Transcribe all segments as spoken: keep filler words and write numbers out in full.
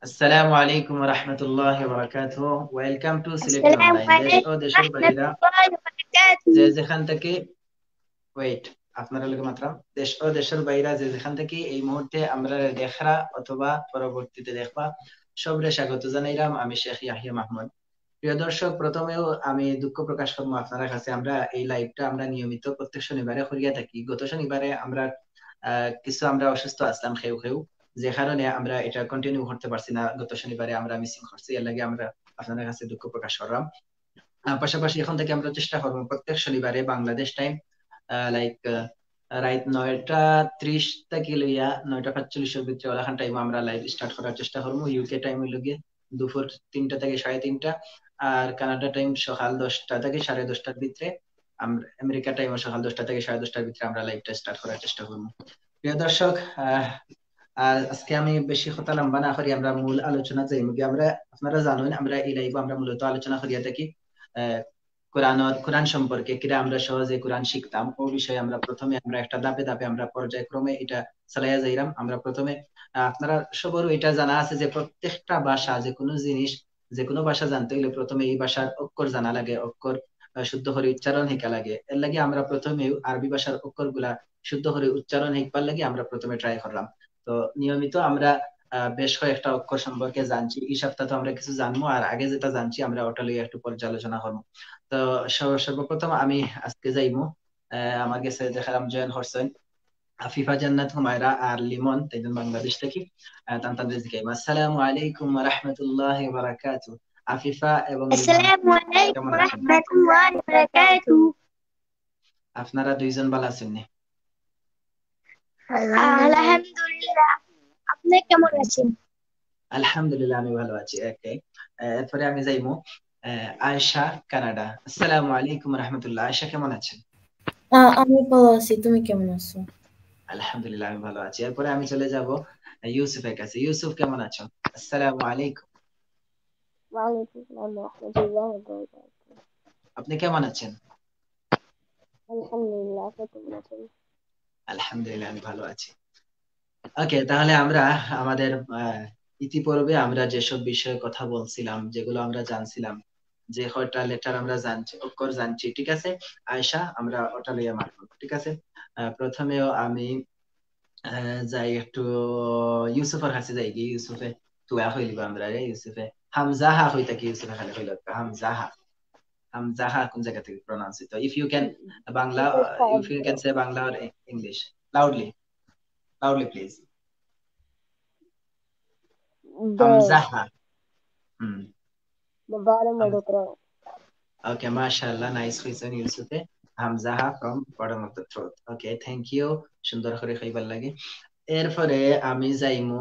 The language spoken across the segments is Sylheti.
আসসালামু আলাইকুম ওয়া রাহমাতুল্লাহি ওয়া বারাকাতুহু। Welcome to সিলেটি অনলাইন। দেশ ও দেশের বাইরে যে যেখান থেকে, ওয়েট, আপনারা লগে মাতরাম, দেশ ও দেশের বাইরে যে যেখান থেকে এই মুহূর্তে আমরারে দেখরা অথবা পরবর্তীতে দেখবা, সবরে স্বাগত জানাইরাম। আমি শেখ ইয়াহিয়া মাহমুদ। প্রিয় দর্শক, প্রথমেউ আমি দুঃখ প্রকাশ করমু আপনারার কাছে। আমরা এই লাইভটা আমরা নিয়মিত প্রত্যেক শনিবারে করিয়া থাকি। গত শনিবারে আমরা, আহ, কিছু আমরা অসুস্থ আছলাম কেউ কেউ, যে কারণে আমরা এটা কন্টিনিউ করতে পারছি না। গত শনিবারে আমরা মিসিং করছি, এর লাগি আমরা আপনারার কাছে দুঃখ প্রকাশ করলাম। আহ, পাশাপাশি এখন থেকে আমরা চেষ্টা করমু প্রত্যেক শনিবারে বাংলাদেশ টাইম, আহ, লাইক, আহ, রাইত নয়টা ত্রিশ থাকি লইয়া নয়টা পাঁচচল্লিশের ভিতরে ওলাখান টাইম আমরা লাইভ স্টার্ট করার চেষ্টা করমু। ইউকে টাইম অইলো গিয়া দুপুর তিনটা থাকি সাড়ে তিনটা, আর কানাডা টাইম সকাল দশটা থাকি সাড়ে দশটার ভিতরে, আমরা আমেরিকা টাইমও সকাল দশটা থাকি সাড়ে দশটার ভিতরে আমরা লাইভটা স্টার্ট করার চেষ্টা করমু। প্রিয় দর্শক, আহ, আর আজকে আমি বেশি কথা লম্বা না করি, আমরা মূল আলোচনা যাইমু গি। আমরা, আপনারা জানইন, আমরা এই লাইভে আমরা মূলত আলোচনা করিয়া থাকি, আহ, কোরআন, কোরআন সম্পর্কে, কিরা আমরা সহজে কোরআন শিখতাম, ও বিষয়ে আমরা প্রথমে আমরা একটা ধাপে ধাপে আমরা পর্যায়ক্রমে এটা চালাইয়া যাইরাম। আমরা প্রথমে, আহ, আপনারা সবরও এটা জানা আছে যে প্রত্যেকটা ভাষা, যে কোনো জিনিস, যে কোনো ভাষা জানতে হইলে প্রথমে এই ভাষার অক্ষর জানা লাগে, অক্ষর, আহ, শুদ্ধ করি উচ্চারণ শিখা লাগে। এর লাগি আমরা প্রথমে আরবি ভাষার অক্ষরগুলা শুদ্ধ করি উচ্চারণ শিখবার লাগি আমরা প্রথমে ট্রাই করলাম। তো নিয়মিত আমরা, আহ, বেশ কয়েকটা অক্ষর সম্পর্কে জানছি। এই সপ্তাহ তো আমরা কিছু জানমু, আর আগে যেটা জানছি আমরা ওটা লইয়া একটু পর্যালোচনা করমু। তো সর্ব-, সর্বপ্রথম আমি আজকে যাইমু, আহ, আমার গেছে দেখালাম জয়েন করছইন আফিফা জান্নাত হুমায়রা আর লিমন, তাইজন বাংলাদেশ থাকি। আহ, তান তানরে জিকাইমু। আসসালামু আলাইকুম ওয়া রাহমাতুল্লাহি ওয়া বারাকাতুহু। আফিফা এবং লিমন, আসসালামু আলাইকুম কেমন ওয়া আছেন? রাহমাতুল্লাহি ওয়া বারাকাতুহু। আপনারা দুইজন ভালা আছইন নি? আলহামদুলিল্লাহ। আপনি কেমন আছেন? আলহামদুলিল্লাহ, আমি ভালো আছি। ওকে, আহ, এরপরে আমি যাইমু, আহ, আয়েশা, কানাডা। আসসালামু আলাইকুম ওয়া রাহমাতুল্লাহ। আয়েশা, কেমন আছেন? আ-, আমি ভালো আছি, তুমি কেমন আছো? আলহামদুলিল্লাহ, আমি ভালো আছি। এরপরে আমি চলে যাব, আহ, ইউসুফের কাছে। ইউসুফ, কেমন আছো? আসসালামু আলাইকুম। ওয়ালাইকুম আসসালাম ওয়া রাহমাতুল্লাহি ওয়া বারাকাতুহু। আপনি কেমন আছেন? আলহামদুলিল্লাহ, আপনি কেমন আছেন? আলহামদুলিল্লাহ, আমি ভালো আছি। ওকে, তাহলে আমরা আমাদের, আহ, ইতিপূর্বে আমরা যেসব বিষয়ে কথা বলছিলাম, যেগুলো আমরা জানছিলাম, যে কয়টা লেটার আমরা জানছি, অক্ষর জানছি, ঠিক আছে? আয়েশা, আমরা ওটা লইয়া মাতবো, ঠিক আছে? আহ, প্রথমেও আমি, আহ, যাই একটু ইউসুফের কাছে যাই গি, ইউসুফে তুয়া কইলিবা আমরারে, ইউসুফে হামজাহা কইতা কি, ইউসুফে খালি কইলা হামজাহা। হামজাহা কোন জায়গা থেকে প্রনাউন্স হইতো? If you can Bangla, if you can say Bangla or English loudly, loudly please. হামজাহা। হুম। The bottom of the throat. ওকে, মাশাআল্লাহ, নাইস কইছেন ইউসুফে। হামজাহা from bottom of the throat. Okay, thank you, সুন্দর করে কইবার লাগি। এরপরে আমি যাইমু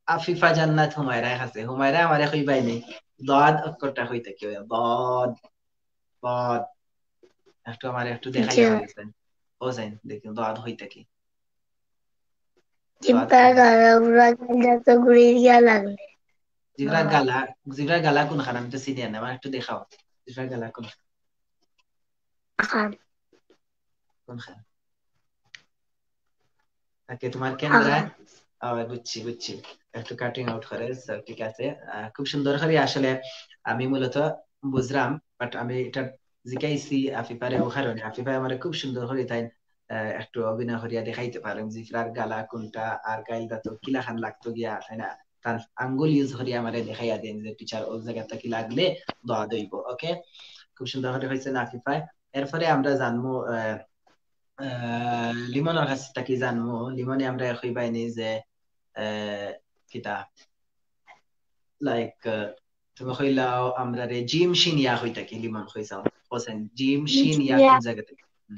আফিফা জান্নাত হুমায়রার কাছে। হুমায়রা, আমারে কইবায় নি, দদ অক্ষরটা কইতা কি অয়? দদ, দদ। একটু আমারে একটু দেখাই দিবা। ও যাইন, দেখি, দদ কইতা কি? জিব্রার গালা, পুরা গালটা তো ঘুরে গিয়া লাগলে। জিব্রার গালা, জিব্রার গালা কোনখান? আমি তো চিনি না, আমারে একটু দেখাও। জিব্রার গালা কোনখান? কোনখান? ওকে, তোমার ক্যামেরা। ও, বুঝছি, বুঝছি। একটু কাটিং আউট করে, so, ঠিক আছে। আহ, খুব সুন্দর করে আসলে আমি মূলত বুঝলাম, but আমি এটা জিকাইছি আফিফারে, ও কারণে আফিফা আমারে খুব সুন্দর করে তাই, আহ, একটু অভিনয় করিয়া দেখাইতে পারেন, জিব্রার গালা কোনটা, আর গাইল দাঁত কিলাখান লাগতো গিয়া, তাই না? তার আঙ্গুল ইউজ করিয়া আমারে দেখাইয়া দেন যে টিচার ও জায়গাটা কি লাগলে দদ অইবো। ওকে, খুব সুন্দর করে কইছেন আফিফায়। এরপরে আমরা জানমু, আহ, আহ, লিমনর কাছ থাকি জানমু। লিমনে আমরারে কইবায় নি যে, আহ, কিতা, লাইক, আহ, তুমি কইলাও আমরারে জিম শিন ইয়া কইতা কি? লিমন কইছাও, কইছেন জিম শিন ইয়া কোন জায়গা থেকে? হুম।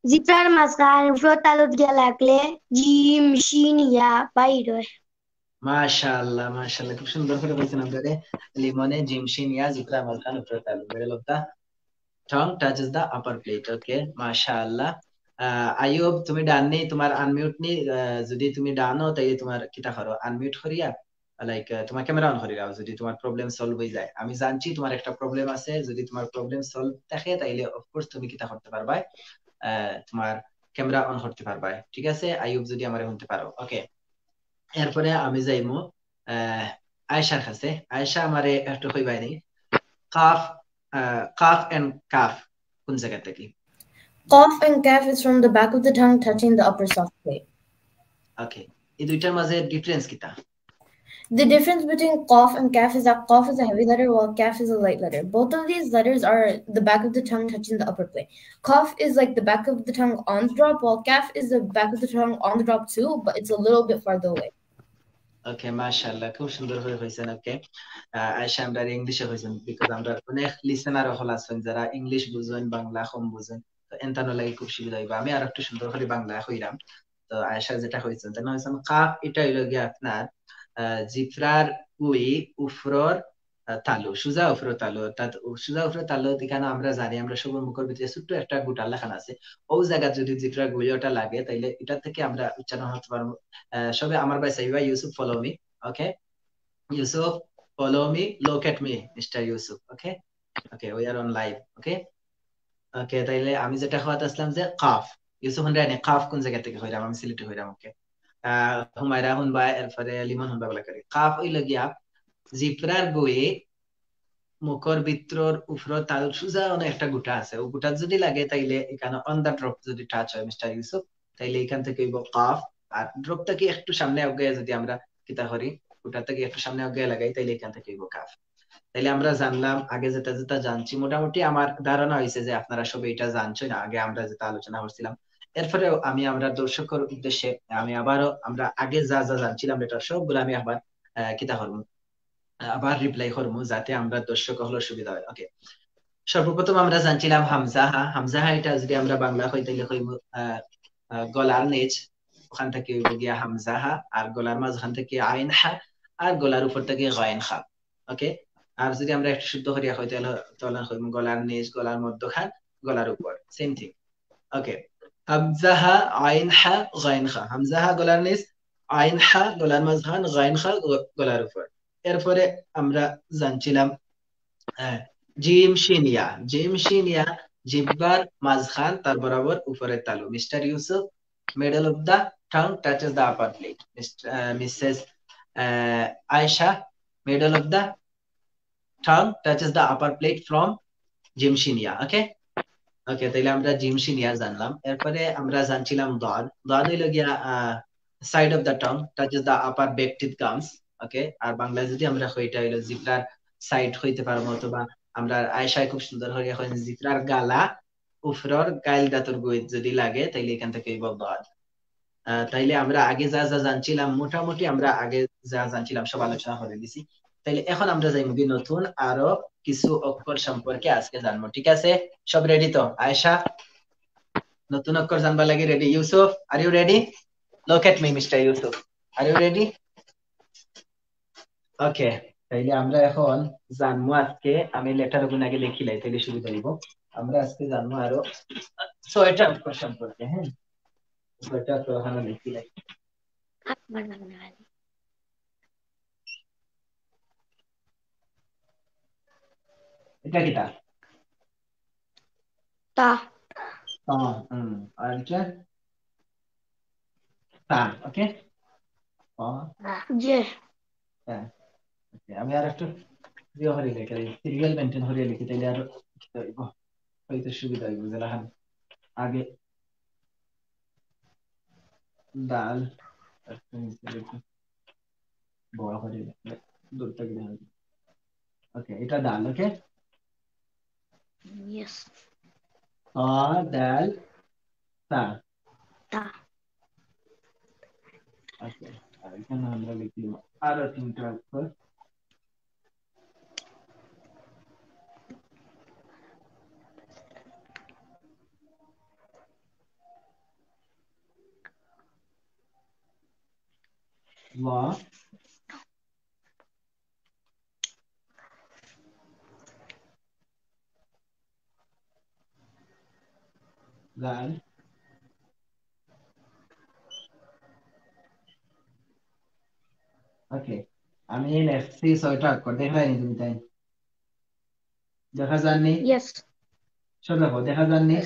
জিব্রার মাঝখান উপরে তালুত গিয়া লাগলে জিম শিন ইয়া বাইর অয়। মাশাআল্লাহ, মাশাআল্লাহ, খুব সুন্দর করে কইছেন আমরারে লিমনে, জিম শিন ইয়া জিব্রার মাঝখান উপরে তালুত। Middle of the tongue touches the upper plate. ওকে, মাশাআল্লাহ। আহ, আইয়ুব, তুমি ডান নি, তোমার আনমিউট নি। আহ, যদি তুমি ডান অও, তাইলে তোমার কিতা করো, আনমিউট করিয়া, লাইক, আহ, তোমার ক্যামেরা অন করি রাখো, যদি তোমার প্রবলেম সলভ হয়ে যায়। আমি জানছি তোমার একটা প্রবলেম আছে, যদি তোমার প্রবলেম সলভ থাকে, তাইলে অফকোর্স তুমি কিতা করতে পারবায়, আহ, তোমার ক্যামেরা অন করতে পারবায়, ঠিক আছে? আইয়ুব, যদি আমারে হুনতে পারো, ওকে। এরপরে আমি যাইমু আহ, আয়েশার কাছে। আয়েশা, আমারে একটু কইবায়নি, কাফ, আহ, কাফ and কাফ কোন জায়গা থেকে? Qaf and kaf is from the back of the tongue touching the upper soft plate. ওকে, এই দুইটার মাঝে ডিফারেন্স কিতা? The difference between qaf and kaf is that qaf is a heavy letter while kaf is a light letter. Both of these letters are the back of the tongue touching the upper plate. Qaf is like the back of the tongue on the drop, while kaf is the back of the tongue on the drop too, but it's a little bit farther away. ওকে, মাশাআল্লাহ, খুব সুন্দর করে কইছেন। ওকে, আয়েশা, আমরা ইংলিশে কইছেন, বিকজ আমরা অনেক লিসেনার হল আছেন যারা ইংলিশ বুঝেন, বাংলা কম বুঝেন, তো এনতানোর লাগি খুব সুবিধা হইব। আমি আর একটু সুন্দর করে বাংলা কইরাম। তো আয়েশা যেটা কইছেন, তাই না, কইছেন কাফ, এটা হইল গিয়া আপনার আহ, জিফরার গুই উফরর আহ, তালু, সুজা উফরর তালু, অর্থাৎ উ-, সুজা উফরর তালু, এখানে আমরা জানি, আমরা সবার মুখের ভিতরে ছোট্ট একটা গুটার লাখান আছে, ও জায়গা যদি জিফরার গুই ওটা লাগে, তাইলে এটা থেকে আমরা উচ্চারণ করতে পারবো। আহ, সবে আমার ভাই Saiba, Yusuf, follow me, okay? Yusuf, follow me, look at me, Mister Yusuf, okay? Okay, we are on live, okay? ওকে, তাইলে আমি যেটা কওয়াত আসলাম যে কাফ, ইউসুফ হুনরায়নি, কাফ কোন জায়গা থেকে হইরাম? আমি সিলেটি হইরাম। ওকে, আহ, হুমায়রা হুনবা, এরপরে লিমন হুনবা, বলা করি। কাফ হইল গিয়া জিফরার গুই মুখর ভিতরর উফরর তালুর সুজা অনেক একটা গুটা আছে, ও গুটাত যদি লাগে, তাইলে এখানে on the drop যদি টাচ হয়, মিস্টার ইউসুফ, তাইলে এখান থেকে হইব কাফ। আর ড্রপ থেকে একটু সামনে আগে যদি আমরা কিতা করি, গুটা থেকে একটু সামনে আগে লাগাই, তাইলে এখান থেকে হইব কাফ। তাইলে আমরা জানলাম, আগে যেটা যেটা জানছি, মোটামুটি আমার ধারণা হইছে যে আপনারা সবাই এটা জানছেন, আগে আমরা যেটা আলোচনা করছিলাম। এরপরে আমি আমরা দর্শকর উদ্দেশ্যে আমি আবারও, আমরা আগে যা যা জানছিলাম, এটা সবগুলো আমি আবার, আহ, কিতা করবো, আবার রিপ্লাই করবো, যাতে আমরা দর্শক হলো সুবিধা হয়। ওকে, সর্বপ্রথম আমরা জানছিলাম হামজাহা। হামজাহা এটা যদি আমরা বাংলা কই, তাইলে কইব, আহ, আহ, গলার নিচ, ওখান থেকে হইব গিয়া হামজাহা, আর গলার মাঝখান থেকে আইন হা, আর গলার উপর থেকে গাইন খা। ওকে, আর যদি আমরা একটু শুদ্ধ করিয়া কই, তাহলে, তাহলে কইব গলার নিচ, গলার মধ্যখান, গলার উপর, সেম থিং। ওকে, হামজাহা, আইন হা, গাইন খা। হামজাহা গলার নিচ, আইন হা গলার মাঝখান, গাইন খা গ-, গলার উপর। এরপরে আমরা জানছিলাম, হ্যাঁ, জিম শিন ইয়া। জিম শিন ইয়া জিব্বার মাঝখান, তার বরাবর উপরে তালু। Mister Yusuf, middle of the tongue touches the upper plate. Mister, ah, Mrs, ah, Ayesha, middle of the tongue touches the upper plate from জিম শিন ইয়া। ওকে, ওকে, তাইলে আমরা জিম শিন ইয়া জানলাম। এরপরে আমরা জানছিলাম দদ। দদ হইল গিয়া, আহ, side of the tongue touches the upper back teeth gums. ওকে, আর বাংলায় যদি আমরা কই, এটা হইল জিব্রার সাইড কইতে পারবো, অথবা আমরা আয়েশায় খুব সুন্দর করে এখন জিব্রার গালা, উফরর গাইল দাঁতর গুইত যদি লাগে, তাইলে এখান থেকে হইব দদ। আহ, তাইলে আমরা আগে যা যা জানছিলাম, মোটামুটি আমরা আগে যা জানছিলাম সব আলোচনা করে দিছি। তাইলে এখন আমরা যাইমু কি নতুন আরো কিছু অক্ষর সম্পর্কে আজকে জানবো, ঠিক আছে? সব রেডি তো? আয়েশা, নতুন অক্ষর জানবার লাগি ready? Yusuf, are you ready? Look at me, Mister Yusuf, are you ready? ওকে, তাইলে আমরা এখন জানবো আজকে, আমি লেটার গুণ আগে লিখিলাই, তাইলে সুবিধা হইব। আমরা আজকে জানবো আরো ছয়টা অক্ষর সম্পর্কে, হ্যাঁ? ছয়টা অক্ষর ওখানে লিখিলাই। এটা কিতা? তা। তা, হুম, আর এটা? তা, ওকে? তা, জি। হ্যাঁ। ওকে, আমি আর একটু ইয়ে করে লিখি, সিরিয়াল মেইনটেইন করে লিখি, তাইলে আরো সুবিধা হইব, হইতে সুবিধা হইব, যেটা আগে ডাল, একটু নিচে লিখি, বড় করে লিখি, দূর থেকে দেখা যায়। ওকে, এটা ডাল, ওকে? ইয়েস। তা, ডাল, তা। তা। আচ্ছা, আর এখানে আমরা লিখলাম আরো তিনটা অক্ষর। ল। জাল। ওকে, আমি লেখছি ছয়টা অক্ষর, দেখা যায়নি তুমি তাই? দেখা যায়নি? ইয়েস। সব দেখো, দেখা যায়নি?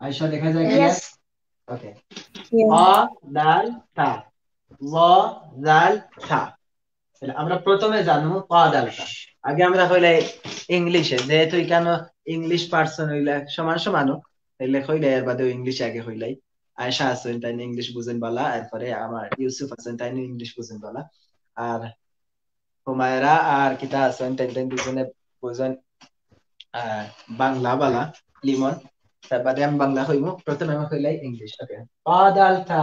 আয়েশা, দেখা যায় কি না? ইয়েস। ওকে। Yeah. অ, ডাল, তা। ল, জাল, সা। তাইলে আমরা প্রথমে জানমু ত, দাল, তা। আগে আমরা কইলাই ইংলিশে, যেহেতু এখানে ইংলিশ পার্সন অইলা সমান সমান হোক, তাইলে কইলাই এর বাদেও ইংলিশে আগে কইলাই। আয়েশা আছইন, তাইন ইংলিশ বুঝইন বালা, এরপরে আমার ইউসুফ আছইন, তাইন ইংলিশ বুঝইন বালা। আর হুমায়রা আর কিতা আছইন, তাইন, তাইন দুজনে বুঝইন, আহ, বাংলা বালা, লিমন। তার বাদে আমি বাংলা কইমু, প্রথমে আমি কইলাই ইংলিশ। ওকে, ত, দাল, তা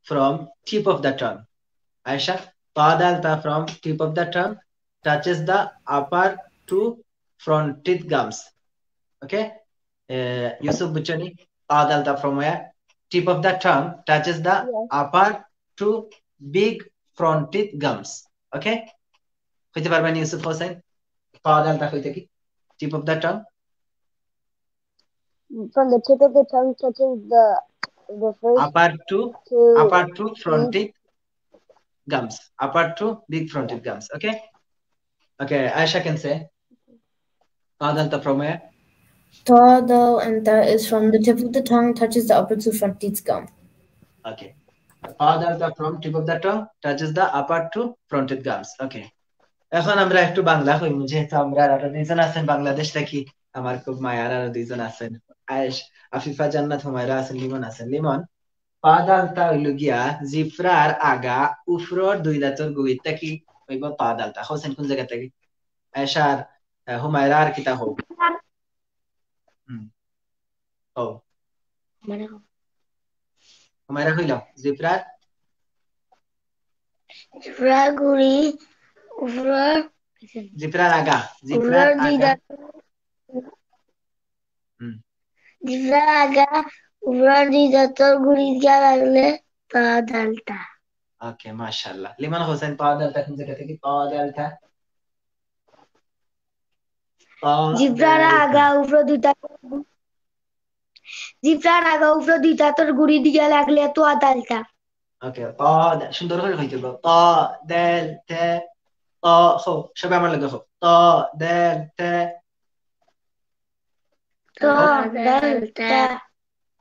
from tip of the tongue। Ayesha, ত, দাল, তা from tip of the tongue touches the upper two front teeth gums। ওকে, ইউসুফ বুঝছনি? ত, দাল, তা from where? Tip of the tongue touches the Yes. upper two big front teeth gums। ওকে, কইতে পারবেন ইউসুফ হোসেন? ত, দাল, তা কইতে কি? Tip of the tongue, From the tip of the tongue touches the the first upper two, two upper two front teeth. Teeth gums, upper two big front teeth gums। Okay, okay, Aisha can say, ত, দাল, তা from where? ত, দাল, and তা is from the tip of the tongue touches the upper two front teeth gum. Okay, ত, দাল, তা from tip of the tongue touches the upper two front teeth gums। Okay, এখন আমরা একটু বাংলা কইমু, যেহেতু আমরা আরো দুইজন আছইন বাংলাদেশ থাকি, আমার খুব মায়ার আরো দুইজন আছইন, আয়েশ, আফিফা জান্নাত, হুমায়রা আছইন, লিমন আছইন। লিমন, ত, দাল, তা অইলো গিয়া জিব্রার আগা উপরর দুই দাঁতর গুড়িত থাকি অইবো ত, দাল, তা। হোসেন কোন জাগা থাকি? আয়েশা আর, আহ, হুমায়রা আর কিতা কও? হুম। কও। হুমায়রা কইলাও, জিব্রার? জিব্রার গুড়ি, উপরর জিব্রার আগা, জিব্রার উপরর দুই আগা। দাঁত। হুম। জিব্রার আগা, উপরর দুই দাঁতর গুড়িত গিয়া লাগলে ত, দাল, তা। Okay, মাশাআল্লাহ। লিমন হোসেন, ত, দাল, তা কোন জাগা থাকি? ত, দাল, তা। ত, জিব্রার দাল, তা। আগা, উপরর দুই দাঁত, জিব্রার আগা, উপরর দুই দাঁতর গুড়িত গিয়া লাগলে ত, দাল, তা। Okay, ত, দাল, সুন্দর করি কইতে অইবো। ত, দাল, তা। ত, কও, সবে আমার লগে কও। ত, দাল, তা। ত, দাল, তা।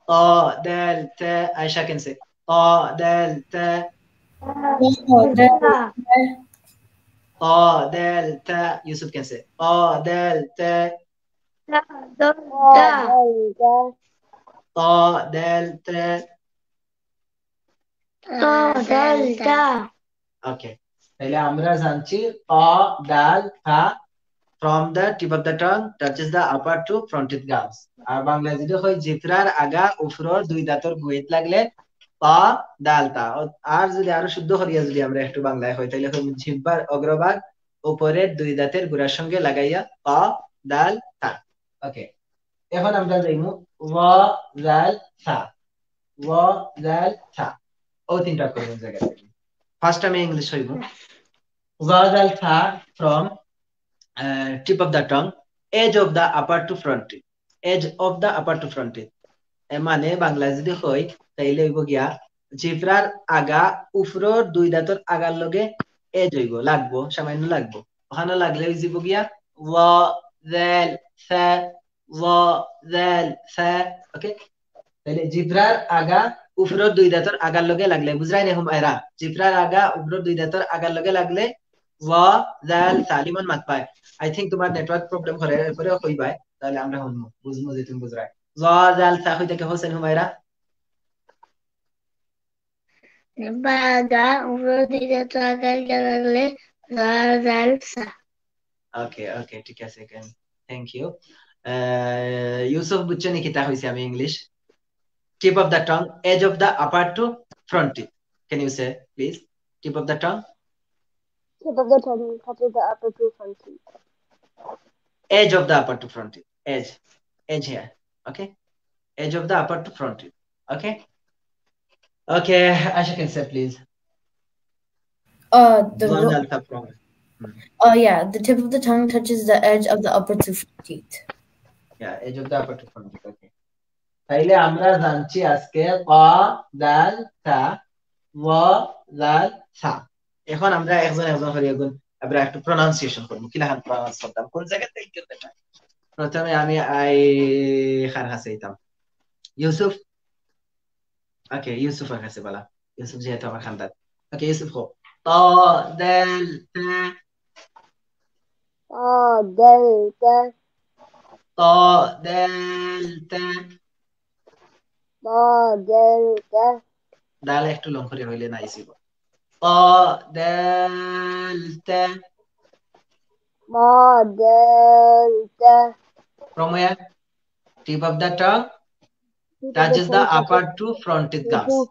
ত, দাল, তা। Aisha can say, ত, দাল, তা। তা। ত, দাল, তা। Yusuf can say, ত, দাল, তা। তা, দাল, তা। ত, দাল, তা। ত, দাল, তা। Okay, তাইলে আমরা জানছি ত, দাল, তা from the tip of the tongue touches the upper two front teeth gums। আর বাংলায় যদি কই জিব্রার আগা উপরর দুই দাঁতর গুড়িত লাগলে ত, দাল, তা। আর যদি আরো শুদ্ধ করিয়া যদি আমরা একটু বাংলায় কই, তাইলে কই জিব্রার অগ্রভাগ উপরের দুই দাঁতের গুড়ার সঙ্গে লাগাইয়া ত, দাল, তা। Okay, এখন আমরা যাইমু ল, জাল, সা। ল, জাল, সা। ও তিনটা কোন জায়গা থাকি? First আমি ইংলিশ কইমু। ল, জাল, সা from, uh, tip of the tongue, edge of the upper two front teeth। Edge of the upper two front teeth। এ মানে বাংলায় যদি কই, তাইলে অইবো গিয়া জিব্রার আগা উপরর দুই দাঁতর আগার লগে edge অইবো, লাগবো, সামান্য লাগবো। ওখানো লাগলে অইযিবো গিয়া ল, জাল, সা, ল, জাল, সা। Okay, তাইলে জিব্রার আগা উপরর দুই দাঁতর আগার লগে লাগলে, বুঝরায় নি হুমায়রা? জিব্রার আগা উপরর দুই দাঁতর আগার লগে লাগলে ল, জাল, সা। লিমন মাত পায়। I think তুমার network problem করে, এরপরেও কইবায়, তাইলে আমরা হুনমু, বুঝমু যে তুমি বুঝরায়। ল, জাল, সা কইতে কে হোসেন, হুমায়রা? বাগা, উপরর দুই দাঁতর আগার গিয়া লাগলে ল, জাল, সা। Okay, okay, ঠিক আছে, can, thank you। আহ, ইউসুফ, বুঝছো নি কিতা কইছি আমি English? Tip of the tongue, edge of the upper two front teeth। Can you say, please? Tip of the tongue? Tip of the tongue touches the upper two front teeth. Edge of the upper two front teeth. Edge. Edge here. Okay? Edge of the upper two front teeth. Okay? Okay, Aisha can say, please. Uh, the ল, ro- জাল, তা from. Hmm. Oh yeah, the tip of the tongue touches the edge of the upper two front teeth. Yeah, edge of the upper two front teeth. Okay. তাইলে আমরা জানছি আজকে ক, দাল, তা, ল, জাল, সা। এখন আমরা একজন একজন করি এখন আমরা একটু pronunciation করবো, কিলাখান pronounce করতাম, কোন জায়গা থেকে কি অইতো এটা। প্রথমে আমি আই খান কাছে যাইতাম, ইউসুফ। Okay, ইউসুফর কাছে বলা, ইউসুফ যেহেতু আমার খান্দান। Okay, ইউসুফ, কও। তা, দাল, তা। তা, দাল, তা। তা, দাল, তা। তা, দাল, তা। দাল একটু লং করি কইলে nice অইবো। তা, দাল, তা। তা, দাল, তা। From where? Tip of the tongue touches the upper two front teeth gums.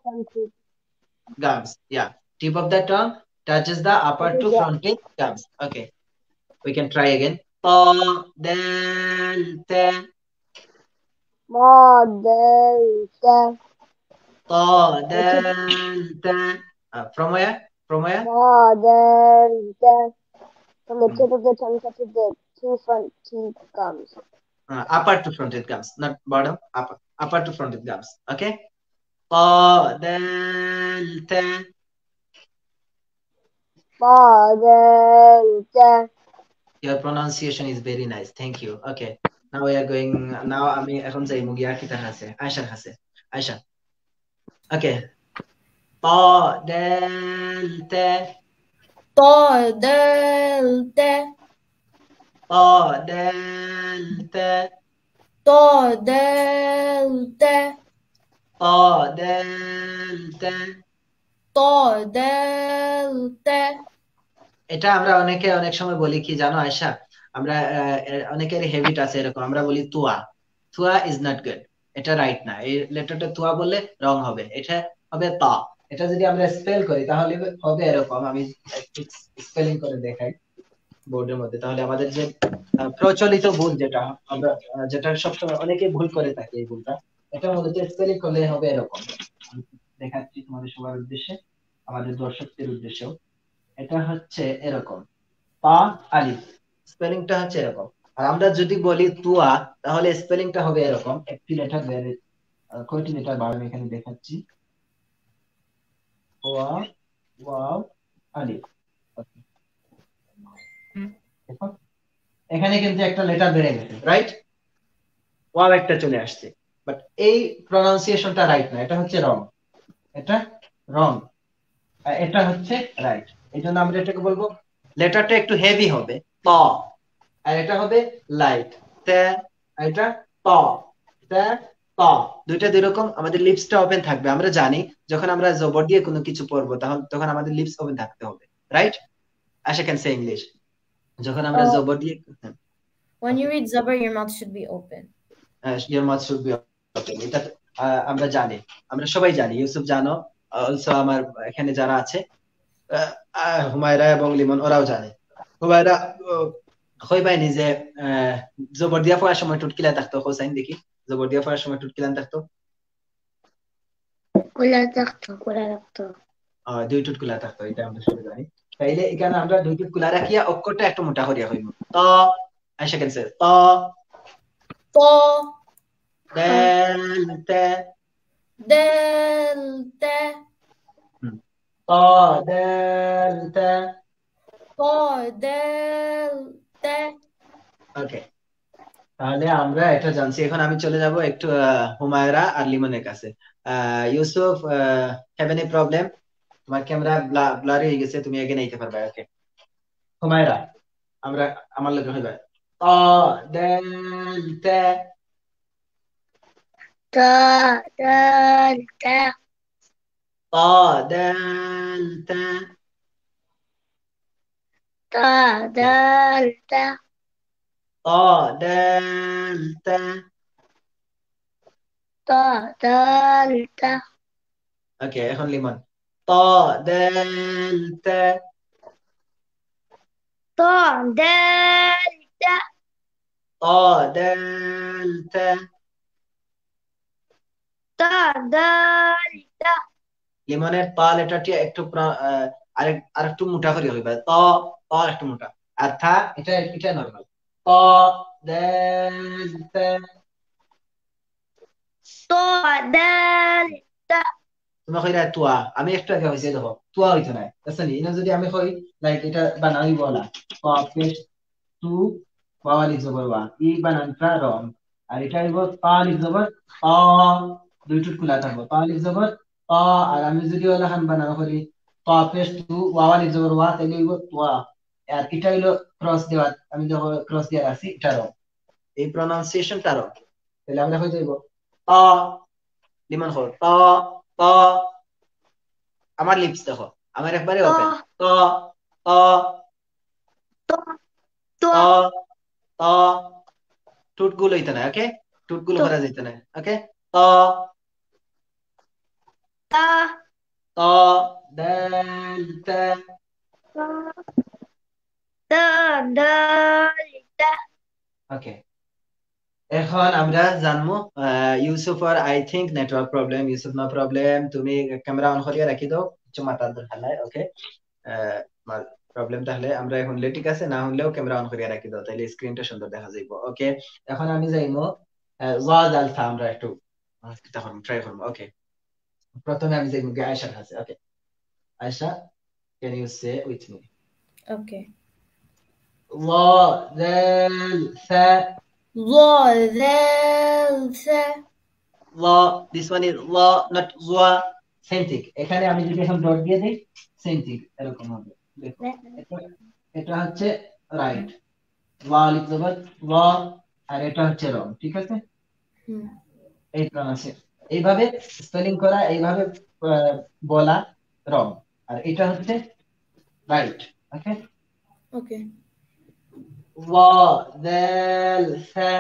Gums, yeah. Tip of the tongue touches the upper two front teeth gums. Okay. We can try again. তা, দাল, তা। তা, দাল, তা। তা, দাল, তা। Uh, from where? From where? তা, দাল, তা। From the tip of the tongue touches the two front teeth gums. Uh, upper two front teeth gums, not bottom, upper, upper two front teeth gums. Okay? তা, দাল, তা। তা, দাল, তা। Your pronunciation is very nice. Thank you. Okay. Now we are going, now আমি এখন যাইমু গিয়া কিতার কাছে? আয়েশার কাছে। আয়েশা। Okay. তা, দাল, তা। তা, দাল, তা। তা, দাল, তা। তা, দাল, তা। তা, দাল, তা। তা, দাল, তা। এটা আমরা অনেকে অনেক সময় বলি কি জানো আয়েশা, আমরা, আহ, এ-, অনেকের হ্যাবিট আছে এরকম, আমরা বলি তুয়া। তুয়া is not good, এটা রাইট না। এই লেটারটা তুয়া বললে রং হবে, এটা হবে তা। এটা যদি আমরা স্পেল করি তাহলে হবে এরকম, আমি স্পেলিং করে দেখাই বোর্ডের মধ্যে, তাহলে আমাদের যে, আহ, প্রচলিত ভুল যেটা আমরা, আহ, যেটা সবসময় অনেকে ভুল করে থাকে, এই ভুলটা, এটা মূলত স্পেলিং করলে হবে এরকম। আমি দেখাচ্ছি তোমাদের সবার উদ্দেশ্যে, আমাদের দর্শকদের উদ্দেশ্যেও। এটা হচ্ছে এরকম, তা, আলিফ, স্পেলিংটা হচ্ছে এরকম। আর আমরা যদি বলি তুয়া, তাহলে স্পেলিংটা হবে এরকম, একটি লেটার বেড়ে, আহ, কয়টি লেটার বাড়ে আমি এখানে দেখাচ্ছি। ওয়া, ওয়াও, আলিফ। Okay. দেখো, এখানে কিন্তু একটা লেটার বেড়ে গেছে, রাইট? ওয়াও একটা চলে আসছে, বাট এই প্রনাউন্সিয়েশনটা রাইট না, এটা হচ্ছে রং, এটা রং, আর এটা হচ্ছে রাইট। এই জন্য আমরা এটাকে বলবো, লেটারটা একটু হেভি হবে, ত, আর এটা হবে লাইট, তে, আর এটা ত, তে, ত। দুইটা দুই রকম। আমাদের লিপসটা ওপেন থাকবে। আমরা জানি যখন আমরা জবর দিয়ে কোনো কিছু পড়বো, তখন, তখন আমাদের লিপস ওপেন থাকতে হবে, রাইট? আশা ক্যান সে ইংলিশ। যখন আমরা ও। জবর দিয়ে, হ্যাঁ। When you Okay. read জবর, your mouth should be open. হ্যাঁ, your mouth should be open। এটা, আহ, আমরা জানি, আমরা সবাই জানি। ইউসুফ জানো, অলসো আমার এখানে যারা আছে, আহ, আহ, হুমায়রা এবং লিমন, ওরাও জানে। হুমায়রা, আহ, কইবায়নি যে, আহ, জবর দিয়া পড়ার সময় টুটকিলা থাকতো, হোসাইন দেখি, জবর দিয়া পড়ার সময় টুটকিলা থাকতো। খোলা থাকতো, খোলা থাকতো। আহ, দুই টুট খোলা থাকতো, এটা আমরা সবাই জানি। তাইলে এখানে আমরা দুই টুট খোলা রাখিয়া অক্ষরটা একটু মোটা করিয়া কইমু। ত, আয়েশা ক্যান সে, ত। ত। দাল, তা। দাল, তা। হুম। ত, দাল, তা। ত, দাল, তা। ওকে। তাহলে আমরা এটা জানছি। এখন আমি চলে যাব একটু, আহ, হুমায়রা আর লিমনের কাছে। আহ, ইউসুফ, আহ, have any problem? তোমার ক্যামেরা ব্লা-, ব্লারি হয়ে গেছে, তুমি এগিয়ে নিতে পারবে। ওকে। হুমায়রা, আমরা, আমার লগে হইবা। ত, দাল, তা। ত, দাল, তা। ত, দাল, তা। ত, দাল, তা। ত, দাল, তা। ত, দাল, তা। ওকে, এখন লিমন। ত, দাল, তা। ত, দাল, তা। ত, দাল, তা। ত, দাল, তা। লিমনের তা লেটারটি একটু প্রা-, আহ, আরেক-, আরেকটু মোটা করি হইবা। ত, ত একটু মোটা। আর থা, এটা, এটা নরমাল। ত, দাল, তা। ত, দাল, তা। তোমরা কইরা তুয়া, আমি একটু আগে হইছে দেখো, তুয়া হইতো না। বুঝছো নি? ইনো যদি আমি কই, লাইক, এটা বানান হইবো না। ত, পেশ, তু, ওয়াও আলিফ জবর ওয়া। এই বানানটা রং। আর এটা হইবো তা আলিফ জবর তা, দুই টুট খোলা থাকবো। তা আলিফ জবর তা, আর আমি যদি ওলা খান বানান করি, ত পেশ তু, ওয়াও আলিফ জবর ওয়া, তাইলে অইবো তোয়া। আর ইটা অইলো ক্রস দেওয়া, আমি দেখো ক্রস দিয়া রাখছি, ইটা রং। এই প্রনাউন্সিয়েশনটা রং। তাইলে আমরা অই যাইবো ত, লিমন কও, ত, ত। আমার লিপস দেখো, আমার একবারে ত। ওপেন। ত, ত, তো ত, ত। ঠুটগুলো হইতে না, ওকে? ঠুটগুলো তো। করা যাইতে না, ওকে? ত, তা ত, দাল, তা। তা দা দা ওকে, এখন আমরা জানবো, আহ, ইউসুফর, I think, network problem। Yusuf, no problem, তুমি ক্যামেরা অন করিয়া রাখি দাও, কিছু মাতার দরকার নাই, ওকে? প্রবলেম তাহলে আমরা এখন ঠিক আছে, না হলেও ক্যামেরা অন করিয়া রাখি দাও, তাহলে স্ক্রিনটা সুন্দর দেখা যাইবো। ওকে, এখন আমি যাইমু, আহ, ওয়াজ আলফা, আমরা একটু, আহ, কিতা করমু, ট্রাই করমু। ওকে, প্রথমে আমি যাইমু গিয়া আয়েশার কাছে। ওকে, Ayesha, can you say with me? Okay. ওয়া, জাল, সা। ওয়া জাল সা ওয়া, this one is ওয়া, not ওয়া। Same thing. এখানে আমি যদি এখন ডট দিয়ে দিই, সেম থিং, এরকম হবে। দেখো, এটা, এটা হচ্ছে রাইট। ওয়া আলিফ জবর ওয়া, আর এটা হচ্ছে রং, ঠিক আছে? হুম। এই প্রনাউন্সিয়েশন, এইভাবে স্পেলিং করা, এইভাবে আহ, বলা রং, আর এটা হচ্ছে রাইট। ওকে, Okay. ওয়া, জাল, সা।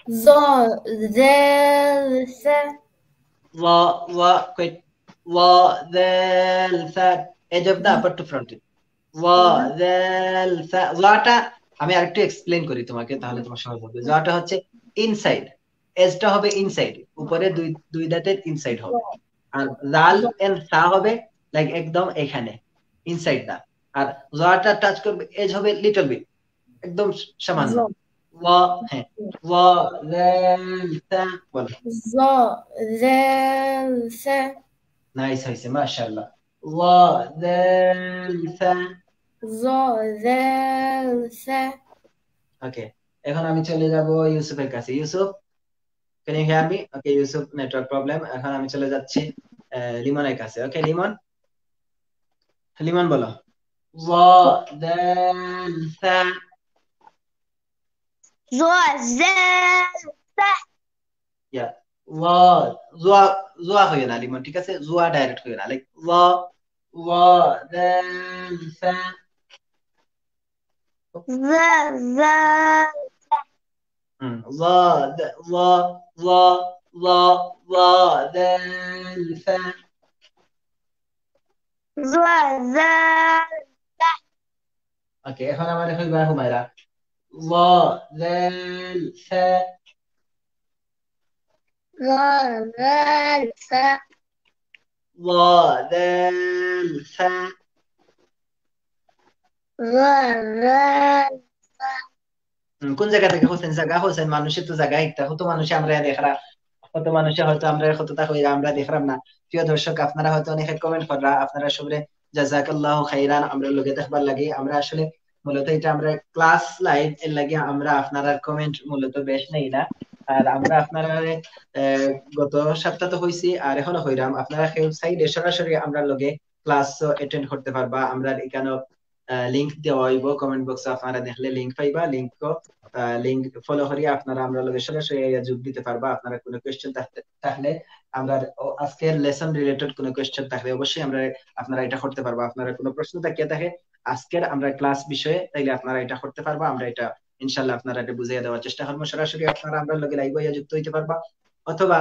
ওয়া জাল সা ওয়া, ওয়া, কই? ওয়া, জাল, সা। Edge of the upper two fronted. ওয়া, জাল, সা। ওয়াটা আমি আরেকটু এক্সপ্লেইন করি তোমাকে, তাহলে তোমার সহজ হবে। ওয়াটা হচ্ছে ইনসাইড, এজটা হবে ইনসাইড, উপরে দুই, দুই দাঁতের ইনসাইড হবে। আর জাল এন্ড সা হবে লাইক একদম এখানে, ইনসাইড না। আর ওয়াটা টাচ করবে, এজ হবে লিটল বিট, একদম সামান্য। ওয়া। ওয়া, হ্যাঁ, ওয়া, জাল, সা, বলো। ওয়া জাল সা নাইস হয়েছে, মাশাআল্লাহ। ওয়া, জাল, সা। ওয়া জাল সা ওকে, এখন আমি চলে যাব ইউসুফের কাছে। Yusuf, can you hear me? Okay, Yusuf, network problem. এখন আমি চলে যাচ্ছি আহ, লিমনের কাছে। ওকে, লিমন, লিমন বলো। ওয়া, জাল, সা। ওয়া জাল সা ইয়া। ওয়া, জুয়া, জুয়া হইও না, লিমন, ঠিক আছে? জুয়া ডাইরেক্ট হইও না, লাইক ওয়া, ওয়া, জাল, সা। ওয়া জাল হুম, ওয়া, জা-, ওয়া, ওয়া, ওয়া, ওয়া, জাল, সা। ওয়া জাল ওকে, এখন আমারে কইবা হুমায়রা। ওয়া, জাল, সা। ওয়া জাল সা ওয়া, জাল, সা। ওয়া জাল হুম, কোন জায়গা থেকে হোসেন? জায়গা হোসেন, মানুষের তো জায়গা একটা, কত মানুষে আমরা দেখরা, কত মানুষে হয়তো আমরা কতটা কইরা আমরা দেখরাম না। প্রিয় দর্শক, আপনারা হয়তো অনেকে কমেন্ট কররা, আপনারা সবরে জাযাকাল্লাহু খাইরান, আমরা লগে দেখবার লাগি। আমরা আসলে মূলত এটা আমরা ক্লাস লাইভ, এর লাগি আমরা আপনারার কমেন্ট মূলত বেশ নেই না। আর আমরা আপনারা গত সপ্তাহ তো হইছি, আর এখনো হইরাম, আপনারা কেউ চাইলে সরাসরি আমরা লগে ক্লাস অ্যাটেন্ড করতে পারবা। আমরা এখানে লিংক দেওয়া হইব কমেন্ট বক্সে, আপনারা দেখলে লিংক পাইবা। লিংক লিংক ফলো করিয়া আপনারা আমরা লগে সরাসরি আইয়া যোগ দিতে পারবা। আপনারা কোনো কোয়েশ্চেন থাকতে, থাকলে আমরা ও-, আজকের লেসন রিলেটেড কোনো কোয়েশ্চেন থাকলে অবশ্যই আমরা, আপনারা এটা করতে পারবা। আপনারা কোনো প্রশ্ন থাকিয়া থাকে আজকের আমরা ক্লাস বিষয়ে, তাইলে আপনারা এটা করতে পারবা। আমরা এটা ইনশাল্লাহ আপনারা এটা বুঝিয়ে দেওয়ার চেষ্টা করবো। সরাসরি আপনারা আমরা লগে লাইভ হইয়া যুক্ত হইতে পারবা, অথবা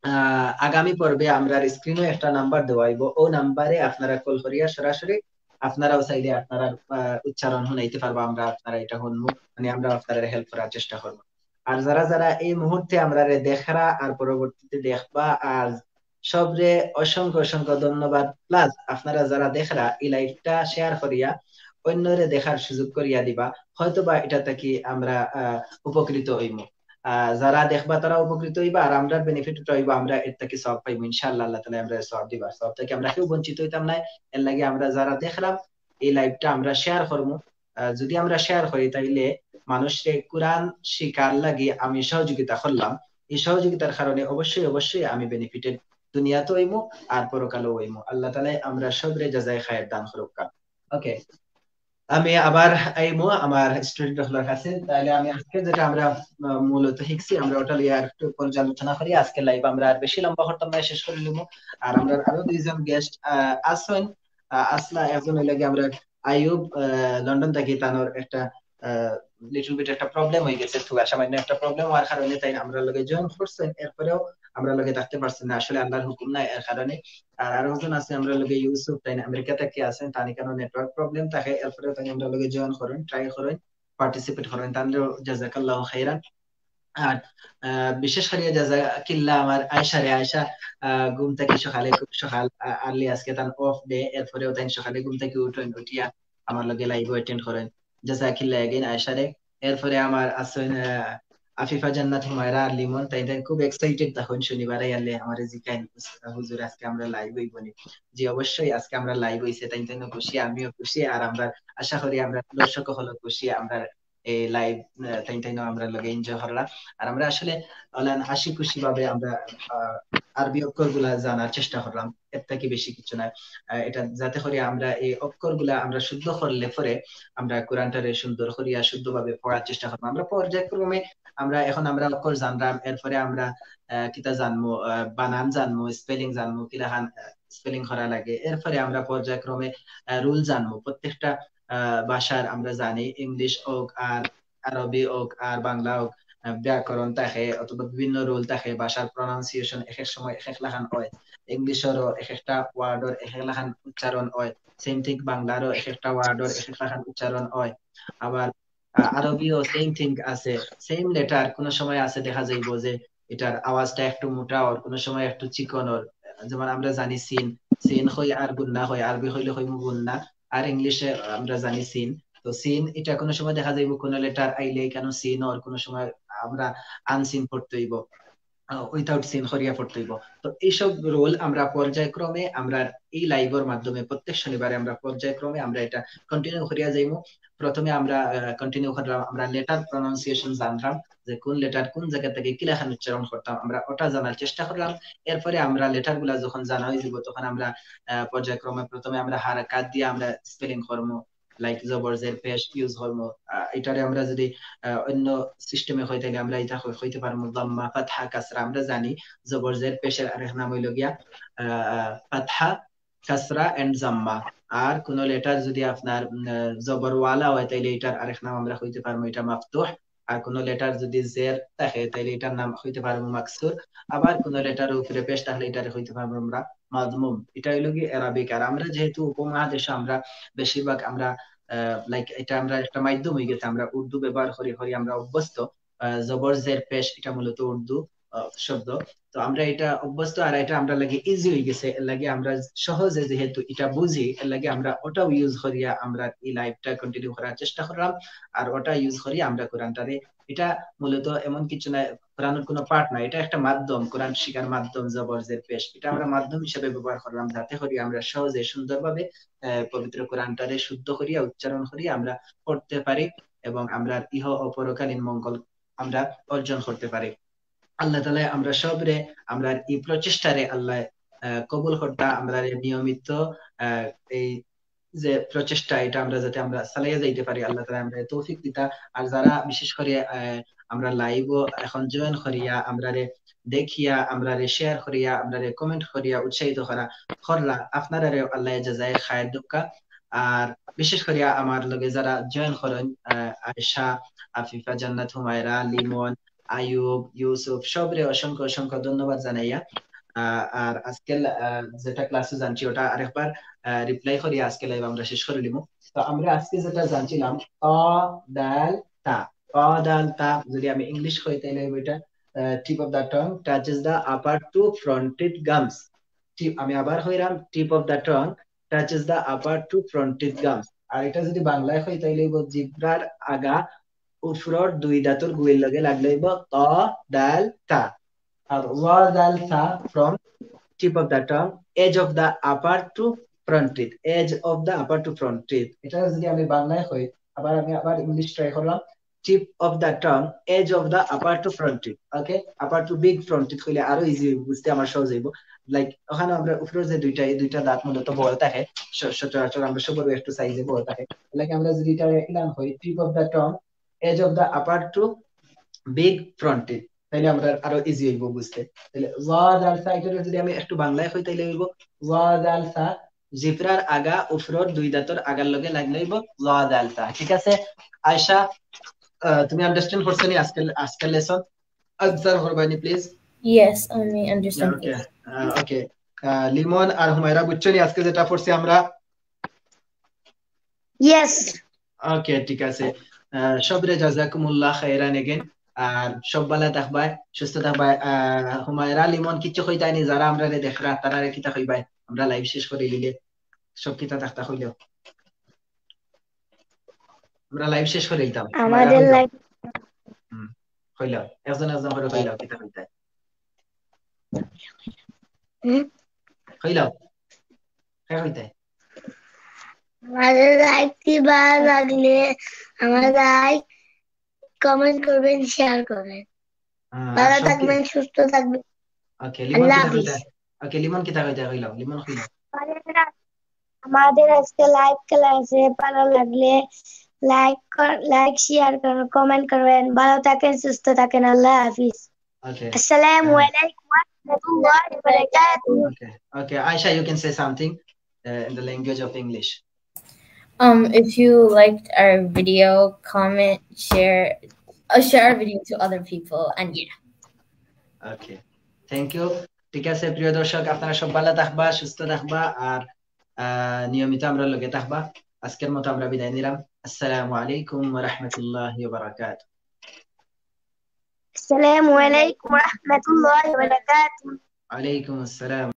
আহ, আগামী পর্বে আমরা স্ক্রিনে একটা নাম্বার দেওয়া হইব, ও নাম্বারে আপনারা কল করিয়া সরাসরি আপনারাও চাইলে আপনারা আহ, উচ্চারণ শুনাইতে পারবা, আমরা আপনারা এটা শুনবো, মানে আমরা আপনারা হেল্প করার চেষ্টা করবো। আর যারা যারা এই মুহূর্তে আমরারে দেখরা আর পরবর্তীতে দেখবা, আর সবরে অসংখ্য অসংখ্য ধন্যবাদ। প্লাস আপনারা যারা দেখরা এই লাইভটা শেয়ার করিয়া অন্যরে দেখার সুযোগ করিয়া দিবা, হয়তো বা এটা থাকি আমরা আহ, উপকৃত হইমু। আহ, যারা দেখবা তারা উপকৃত হইবা, আর আমরার বেনিফিট হইবা, আমরা এর থাকি সওয়াব পাইমু ইনশাআল্লাহ। আল্লাহ তাআলা আমরা সওয়াব দিবা, সওয়াব থাকি আমরা কেউ বঞ্চিত হইতাম না। এর লাগি আমরা যারা দেখরাম এই লাইভটা আমরা শেয়ার করমু। আহ, যদি আমরা শেয়ার করি তাইলে মানুষরে কোরআন শিকার লাগি আমি সহযোগিতা করলাম, এই সহযোগিতার কারণে অবশ্যই অবশ্যই আমি বেনিফিটেড দুনিয়াত অইমু আর পরকালও অইমু। আল্লাহ তাআলায় আমরা সবরে জাযায়ে খায়ের দান করুক্কা। ওকে, আমি আবার আইমু আমার স্টুডেন্ট অকলর কাছে। তাইলে আমি আজকে যেটা আমরা, আহ, মূলত শিখছি, আমরা ওটা লইয়া আর একটু পর্যালোচনা করি। আজকে লাইভ আমরা আর বেশি লম্বা করতাম না, শেষ করি লিমু। আর আমরা আরো দুইজন গেস্ট আছইন, আহ, আসলা একজন অইলা গিয়া আমরা আইয়ুব, আহ, লন্ডন থাকি, তানর একটা লিটল বিট একটা প্রবলেম অই গেছে, তো সামান্য একটা প্রবলেম অওয়ার কারণে তাইন আমরার লগে জয়েন করছইন, এরপরেও আমরার লগে থাকতে পারছইন না। আসলে আল্লাহর হুকুম নাই, এর কারণে। আর আরো একজন আছে আমরার লগে, ইউসুফ, তাইন আমেরিকা থাকি আছইন, তান ইখানো নেটওয়ার্ক প্রবলেম থাকে, এরপরেও তাইন আমরার লগে জয়েন করইন, ট্রাই করইন, পার্টিসিপেট করইন, তানরেও জাযাকাল্লাহু খাইরান। আর, আহ, বিশেষ করিয়া জাযাকাল্লাহ আমার আয়েশারে, আয়েশা, আহ, ঘুম থাকি সকালে, খুব সকাল, আহ, আর্লি আজকে তান অফ ডে, এরপরেও তাইন সকালে ঘুম থাকি উঠইন, উঠিয়া আমার লগে লাইভও অ্যাটেন্ড করইন। জাযাকাল্লাহ again আয়েশারে। এরপরে আমার আছইন, আহ, আফিফা জান্নাত হুমায়রা আর লিমন, তাইন, তাইন খুব এক্সাইটেড তখন শনিবার আইলে আমারে জিকাইন, "হুজুর, আজকে আমরা লাইভ অইবো নি?" জি, অবশ্যই আজকে আমরা লাইভ অইছে, তাইন, তাইনও খুশি, আমিও খুশি, আর আমরা আশা করি আমরা দর্শক অকলও খুশি, আমরা এই লাইভ, আহ, তাইন, তাইনও আমরার লগে এনজয় করলা। আর আমরা আসলে অলান হাসি খুশি ভাবে আমরা, আহ, আরবি অক্ষর গুলা জানার চেষ্টা করলাম, এর থাকি বেশি কিছু না। আহ, এটা যাতে করি আমরা এই অক্ষর গুলা আমরা শুদ্ধ করলে পরে আমরা কোরআনটারে সুন্দর করিয়া শুদ্ধভাবে পড়ার চেষ্টা করবো। আমরা পর্যায়ক্রমে আমরা এখন আমরা অক্ষর জানলাম, এরপরে আমরা, আহ, কিতা জানমু, আহ, বানান জানমু, স্পেলিং জানমু, কিলাখান, আহ, স্পেলিং করা লাগে। এরপরে আমরা পর্যায়ক্রমে, আহ, রুল জানমু। প্রত্যেকটা, আহ, ভাষার আমরা জানি, ইংলিশ হোক আর আরবি হোক আর বাংলা হোক, আহ, ব্যাকরণ থাকে অথবা বিভিন্ন রুল থাকে, ভাষার প্রনাউন্সিয়েশন এক এক সময় এক এক লাখান অয়, ইংলিশরও এক একটা ওয়ার্ডর এক এক লাখান উচ্চারণ অয়, সেম থিং বাংলারও এক একটা ওয়ার্ডর এক এক লাখান উচ্চারণ অয়। আবার, আহ, আরবিও সেম থিং আছে, সেম লেটার কোনো সময় আছে দেখা যাইবো যে ইটার আওয়াজটা একটু মোটা অর, কোনো সময় একটু চিকন অর। যেমন আমরা জানি সিন, সিন কই আর গুন্না কই, আরবি কইলে কইমু গুন্না, আর ইংলিশে আমরা জানি সিন। তো সিন ইটা কোনো সময় দেখা যাইবো কোনো লেটার আইলে ইখানো সিন অর, কোনো সময় আমরা আনসিন পড়তে অইবো, আহ, উইথাউট সিন করিয়া পড়তে অইবো। তো এইসব রুল আমরা পর্যায়ক্রমে আমরা এই লাইভর মাধ্যমে প্রত্যেক শনিবারে আমরা পর্যায়ক্রমে আমরা এটা কন্টিনিউ করিয়া যাইমু। প্রথমে আমরা, আহ, কন্টিনিউ করলাম, আমরা লেটার প্রনাউন্সিয়েশন জানলাম যে কোন লেটার কোন জায়গা থেকে কিলাখান উচ্চারণ করতাম, আমরা ওটা জানার চেষ্টা করলাম। এরপরে আমরা লেটার গুলা যখন জানা অই যাইবো, তখন আমরা, আহ, পর্যায়ক্রমে প্রথমে আমরা হারাকাত দিয়া আমরা স্পেলিং করমু, লাইক জবর জের পেশ ইউজ করমু। আহ, এটারে আমরা যদি, আহ, অন্য সিস্টেমে কই, তাইলে আমরা এটা কই-, কইতে পারমু জম্মা, ফাতহা, কাসরা। আমরা জানি জবর জের পেশের আরেক নাম অইলো গিয়া, আহ, ফাতহা, কাসরা and জম্মা। আর কোনো লেটার যদি আপনার, উম, আহ, জবর ওয়ালা অয়, তাইলে এটার আরেক নাম আমরা কইতে পারমু এটা মাফতুহ। আর কোনো লেটার যদি জের থাকে, তাইলে এটার নাম কইতে পারমু মাকসুর। আবার কোনো লেটার উপরে পেশ থাকলে এটারে কইতে পারমু আমরা মাজমুম। এটা অইলো গিয়া অ্যারাবিক। আর আমরা যেহেতু উপমহাদেশে আমরা বেশিরভাগ আমরা, আহ, লাইক এটা আমরা একটা মাধ্যম অই গেছে, আমরা উর্দু ব্যবহার করি, করি আমরা অভ্যস্ত। আহ, জবর জের পেশ এটা মূলত উর্দু, আহ, শব্দ। তো আমরা এটা অভ্যস্ত, আর এটা আমরার লাগি ইজি অই গেছে, এর লাগি আমরা সহজে যেহেতু এটা বুঝি, এর লাগি আমরা ওটাও ইউজ করিয়া আমরা এই লাইভটা কন্টিনিউ করার চেষ্টা করলাম। আর ওটা ইউজ করি আমরা কোরআনটারে, এটা মূলত এমন কিছু না, কোরআনের কোনো পার্ট না, এটা একটা মাধ্যম, কোরআন শিখার মাধ্যম, জবর জের পেশ, এটা আমরা মাধ্যম হিসেবে ব্যবহার করলাম, যাতে করি আমরা সহজে সুন্দরভাবে, আহ, পবিত্র কোরআনটারে শুদ্ধ করিয়া উচ্চারণ করিয়া আমরা পড়তে পারি এবং আমরা ইহ ও পরকালীন মঙ্গল আমরা অর্জন করতে পারি। আল্লাহ তাআলা আমরা সবরে, আমরা এই প্রচেষ্টারে আল্লাহ, আহ, কবুল করতা, আমরা নিয়মিত, আহ, এই যে প্রচেষ্টা, এটা আমরা যাতে আমরা চালাইয়া যাইতে পারি, আল্লাহ তাআলা আমরা তৌফিক দিতা। আর যারা বিশেষ করি, আহ, আমরা লাইভও এখন জয়েন করিয়া, আমরারে দেখিয়া, আমরারে শেয়ার করিয়া, আমরারে কমেন্ট করিয়া উৎসাহিত করা, করলা, আপনারারে আল্লাহ জাযায়ে খায়ের দেউক্কা। আর বিশেষ করিয়া আমার লগে যারা জয়েন করইন, আহ, আয়েশা, আফিফা জান্নাত হুমায়রা, লিমন, আইয়ুব, ইউসুফ, সবরে অসংখ্য অসংখ্য ধন্যবাদ জানাইয়া, আহ, আর আজকে, আহ, যেটা ক্লাসে জানছি ওটা আরেকবার, আহ, রিপ্লাই করিয়া আজকে লাইভ আমরা শেষ করি লিমু। তো আমরা আজকে যেটা জানছিলাম, ত, দাল, তা। ত, দাল, তা, যদি আমি ইংলিশ কই, তাইলে অইবো এটা, আহ, tip of the tongue touches the upper two front teeth gums। Tip, আমি আবার কইরাম, tip of the tongue touches the upper two front teeth gums। আর এটা যদি বাংলায় কই, তাইলে অইবো জিহ্বার আগা উপরর দুই দাঁতর গুড়ির লগে লাগলে অইবো ত, দাল, তা। আর জ, দাল, তা from tip of the tongue, edge of the upper two front teeth, edge of the upper two front teeth। এটা যদি আমি বাংলায় কই, আবার আমি আবার ইংলিশ ট্রাই করলাম, tip of the tongue, edge of the upper two front teeth. Okay, upper two big front teeth কইলে আরো ইজি অইবো বুঝতে, আমার সহজ অইবো। লাইক ওখানে আমরা উপরের যে দুইটা, এই দুইটা দাঁত মূলত বড় থাকে, স- সচরাচর আমরা সবার একটু সাইজে বড় থাকে। লাইক আমরা যদি এটা ইলান করি, tip of the tongue, edge of the upper two big front teeth, তাইলে আমরা আরো ইজি অইবো বুঝতে। তাইলে জ দাল সা, এটা যদি আমি একটু বাংলায় কই তাইলে অইবো জ দাল সা, জিব্রার আগা উপরের দুই দাঁতর আগার লগে লাগলে অইবো জ দাল সা। ঠিক আছে আয়েশা, আহ, তুমি আন্ডারস্ট্যান্ড করছো নি আজকের, আজকের লেসন? আনসার করবানি প্লিজ। Yes, আমি আন্ডারস্ট্যান্ড ওকে, ওকে। লিমন আর হুমায়রা বুঝছো নি আজকে যেটা পড়ছি আমরা? Yes. ওকে, ঠিক আছে। আহ, সবরে জাযাকুমুল্লাহ খাইরান again। আর সব ভালা থাকবায়, সুস্থ থাকবায়। আহ, হুমায়রা, লিমন কিচ্ছু কইতায় নি, যারা আমরারে দেখরা তারারে কিতা কইবায়? আমরা লাইভ শেষ করি দিলে সব কিতা থাকতা কইলেও। আমরা লাইভ শেষ করি দিতাম। আমাদের কইলাও। লাইভ হুম, কইলাও। একজন একজন করি কইলাও, কিতা কইতায়? হুম? কইলাও। কে কইতায়? আমাদের লাইভটি ভালো লাগলে আমার লাইক, কমেন্ট করবেন, শেয়ার করবেন। হ্যাঁ, ভালো আর সব কি- থাকবেন, সুস্থ থাকবেন। ওকে, লিমন আল্লাহ কিতা হাফিজ। কইতায়? ওকে, লিমন কিতা কইতায়? কইলাও, লিমন কইলাও। আমাদের আজকে লাইভ ক্লাসে ভালো লাগলে লাইক, লাইক, শেয়ার করবেন, কমেন্ট করবেন। ভালো থাকেন, সুস্থ থাকেন। আল্লাহ হাফিজ। ওকে। আসসালামু হ্যাঁ। আলাইকুম ওয়া রাহমাতুল্লাহি ওয়া বারাকাতুহু। Okay, okay. Aisha, you can say something uh, in the language of English. Um, if you liked our video, comment, share, uh, share our video to other people, and yeah. Okay, thank you. ঠিক আছে প্রিয় দর্শক, আপনারা সব ভালা থাকবা, সুস্থ থাকবা, আর আহ, নিয়মিত আমরার লগে থাকবা। আজকের মতো আমরা বিদায় নিলাম। আসসালামু আলাইকুম ওয়া রাহমাতুল্লাহি ওয়া বারাকাতুহু। আসসালামু আলাইকুম ওয়া রাহমাতুল্লাহি ওয়া বারাকাতুহু। ওয়ালাইকুম আসসালাম।